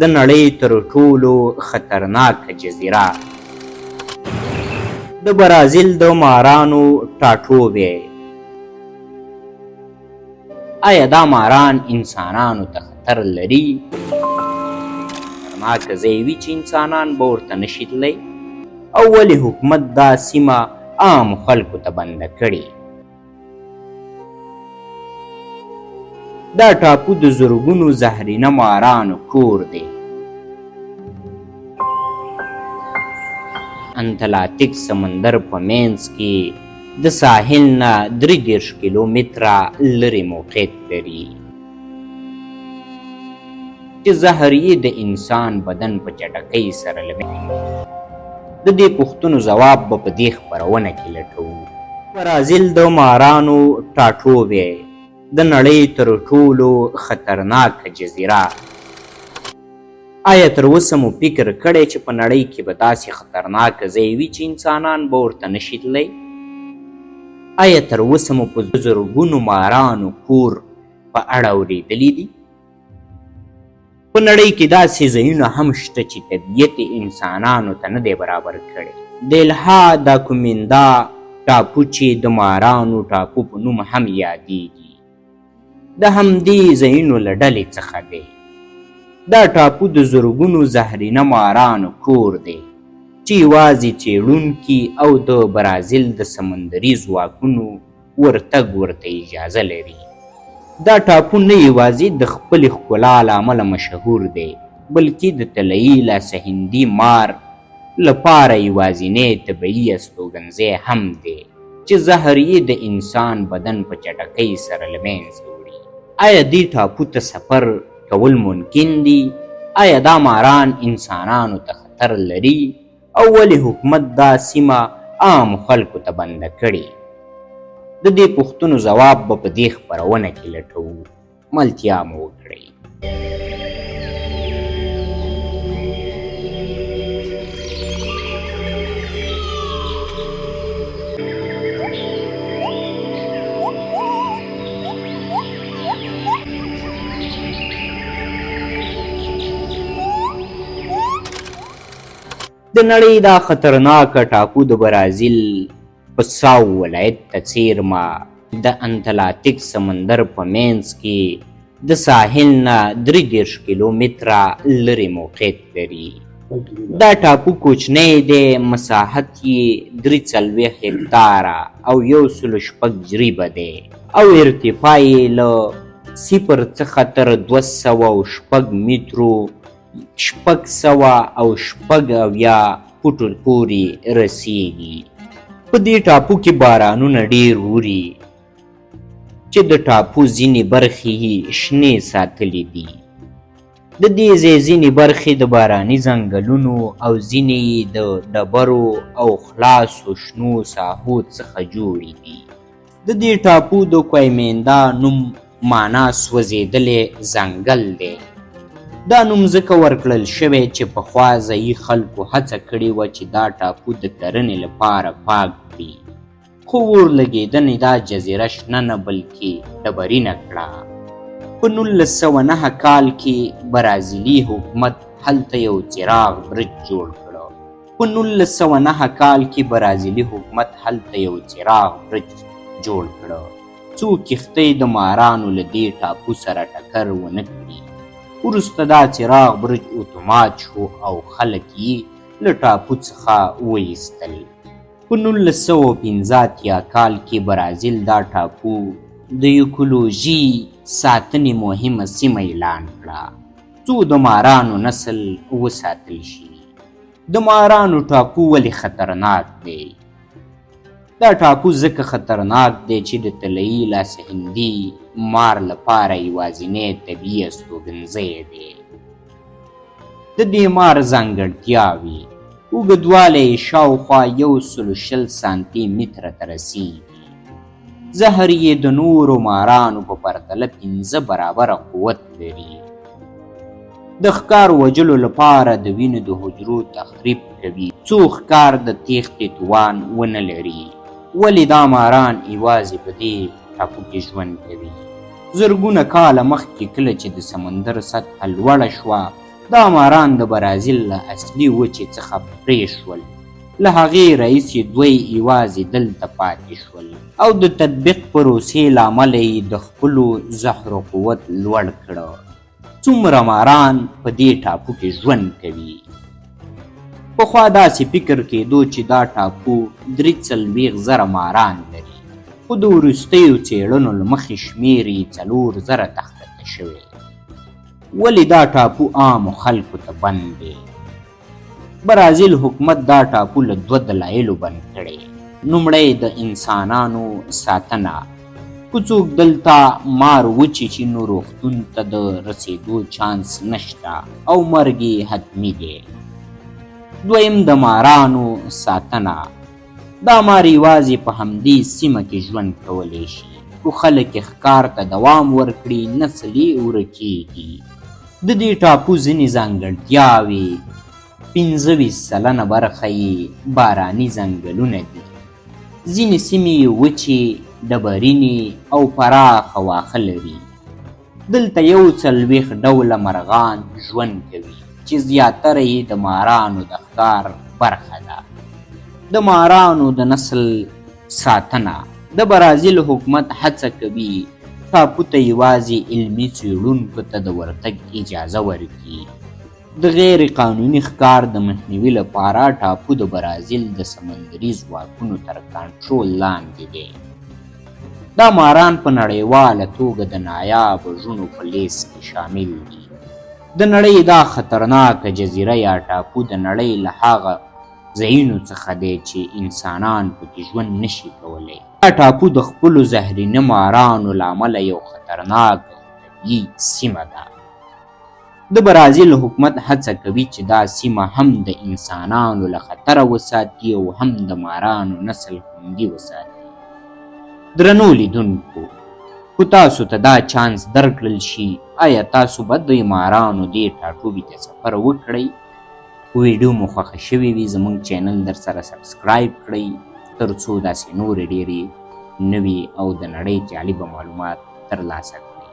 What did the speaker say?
د نړۍ تر ټولو خطرناکه جزیره، د برازیل د مارانو ټاټوبی. آیا دا ماران انسانانو ته خطر لري؟ خطرناکه ځای وي چې انسانان به ورته نشي تللی؟ او ولې حکومت دا سیمه عامو خلکو ته بنده کړې؟ دا ټاپو د زرګونو زهرینه مارانو کور دی. انتلاتیک سمندر په منځ کې د ساحل نه 33 کیلومتره لرې موقعیت لري چې زهر یې د انسان بدن په چټکۍ سره له د دې پوښتنو ځواب به په دې خپرونه کې لټوو. برازیل د مارانو ټاټوبی، د نړۍ تر ټولو خطرناکه جزیره. آیا تر اوسه مو فکر کړی چې په نړۍ کې به داسې خطرناکه ځای وي چې انسانان به ورته نه شي تللی؟ آیا تر اوسه مو په زرګونو مارانو کور په اړه اورېدلي دي؟ په نړۍ کې داسې ځایونه هم شته چې طبیعت یې انسانانو ته نه دی برابر کړی. د الها داکومیندا ټاپو چې د مارانو ټاپو په نوم هم یادېږي، د همدې ځایونو له ډلې څخه دی. دا ټاپو د زرګونو زهرینه مارانو کور دی چې یوازې څېړونکي او د برازیل د سمندري ځواکونو ورتګ ورته اجازه لري. دا ټاپو نه یوازې د خپلې ښکلا له امله مشهور دی، بلکې د طلایي لاسهندي مار لپاره یوازینی طبیعي استوګنځی هم دی چې زهر یې د انسان بدن په چټکۍ سره له منځه وړي. آیا دې ټاپو ته سفر کول ممکن دي؟ آیا دا ماران انسانانو ته خطر لري؟ او ولې حکومت دا سیمه عامو خلکو ته بنده کړې؟ د دې پوښتنو ځواب به په دې خپرونه کې لټوو. ملتیا مو وکړئ. د نړۍ دا خطرناکه ټاپو د برازیل په ساو ولایت ته څیرمه د انتلاتیک سمندر په منځ کې د ساحل نه 33 کیلومتره لرې موقعیت لري. دا ټاپو کوچنی دی، مساحت یې 43 هکتاره او 106 جریبه دی او ارتفاع یې له صفر څخه تر 206 مترو 676 فوټو پورې رسیږي. په دې ټاپو کې بارانونه ډېر اوري چې د ټاپو ځینې برخې یې شنې ساتلې دي. د دې ځای ځینې برخې د باراني ځنګلونو او ځینې یې د ډبرو او خلاصو شنو ساحو څخه جوړې دي. د دې ټاپو د کویمیندا نوم مانا سوځېدلی ځنګل دی. دا نوم ځکه ورکړل شوی چې پخوا ځايي خلکو هڅه کړې وه چې دا ټاپو د کرنې لپاره پاک کړي، خو اور لګېدنې دا جزیره شنه نه بلکې ډبرینه کړه. په 1909 کال کې برازیلي حکومت هلته یو څراغ برج جوړ کړ. په 1909 کال کې برازیلي حکومت هلته یو څراغ برج جوړ کړ څو کښتۍ د مارانو له دې ټاپو سره ټکر ونه کړي. وروسته دا څراغ برج اتومات شو او خلک یې له ټاپو څخه وایستل. په 1985 کال کې برازیل دا ټاپو د ایکولوژي ساتنې مهمه سیمه اعلان کړه څو د مارانو نسل وساتل شي. د مارانو ټاپو ولې خطرناک دی؟ دا ټاپو ځکه خطرناک دی چې د طلایي لاسهندي مار لپاره یوازینی طبیعي استوګنځی دی. د دې مار ځانګړتیاوې: اوږدوالی یې شاوخوا 120 سانتي متره ته رسېږي. زهر یې د نورو مارانو په پرتله 5 برابره قوت لري. د ښکار وژلو لپاره د وینې د حجرو تخریب کوي څو ښکار د تیښتې توان ونه لري. ولې دا ماران یوازې په دې ټاپو کې ژوند کوي؟ زرګونه کاله مخکې کله چې د سمندر سطحه لوړه شوه، دا ماران د برازیل له اصلي وچې څخه پرې شول. له هغې راهیسې دوی یوازې دلته پاتې شول او د تطبیق پروسې له امله یې د خپلو زهرو قوت لوړ کړ. څومره ماران په دې ټاپو کې ژوند کوي؟ پخوا داسې فکر کېدو چې دا ټاپو 43,000 ماران لري، خو د وروستیو څېړنو له مخې شمېر یې 4000 ته ښکته شوی. ولې دا ټاپو عامو خلکو ته بند دی؟ برازیل حکومت دا ټاپو له دوه دلایلو بند کړی. لومړی، د انسانانو ساتنه. که څوک دلته مار وچیچي نو روغتون ته د رسېدو چانس نشته او مرګ یې حتمي دی. دویم، د مارانو ساتنه. دا مار یوازې په همدې سیمه کې ژوند کولی شي. که خلک یې ښکار ته دوام ورکړي، نسل یې ورکېږي. د دې ټاپو ځینې ځانګړتیاوې: 25% برخه یې باراني ځنګلونه دي. ځینې سیمې یې وچې، ډبرینې او پراخه واښه لري. دلته 41 ډوله مرغان ژوند کوي چې زیاتره یې د مارانو د ښکار برخه ده. د مارانو د نسل ساتنه: د برازیل حکومت هڅه کوي ټاپو ته یوازې علمي څېړونکو ته د ورتګ اجازه ورکړي. د غیر قانوني ښکار د مخنیوي لپاره ټاپو د برازیل د سمندري ځواکونو تر کنټرول لاندې دی. دا ماران په نړیواله توګه د نایابه ژونو په لیست کې شامل دي. د نړۍ دا خطرناکه جزیره یا ټاپو د نړۍ له هغه ځایونو څخه دی چې انسانان پکې ژوند نشي کولی. دا ټاپو د خپلو زهرینه مارانو له امله یو خطرناک طبیعي سیمه ده. د برازیل حکومت هڅه کوي چې دا سیمه هم د انسانانو له خطره وساتي او هم د مارانو نسل خوندي وساتي. درنو لیدونکو، که تاسو ته دا چانس درکړل شي، آیا تاسو به د مارانو دې ټاټوبي ته سفر وکړئ؟ که ویډیو مو خوښه شوې وي، زموږ چینل در سره subscribe کړئ تر څو داسې نورې ډېرې نوي او د نړۍ جالبه معلومات ترلاسه کړئ.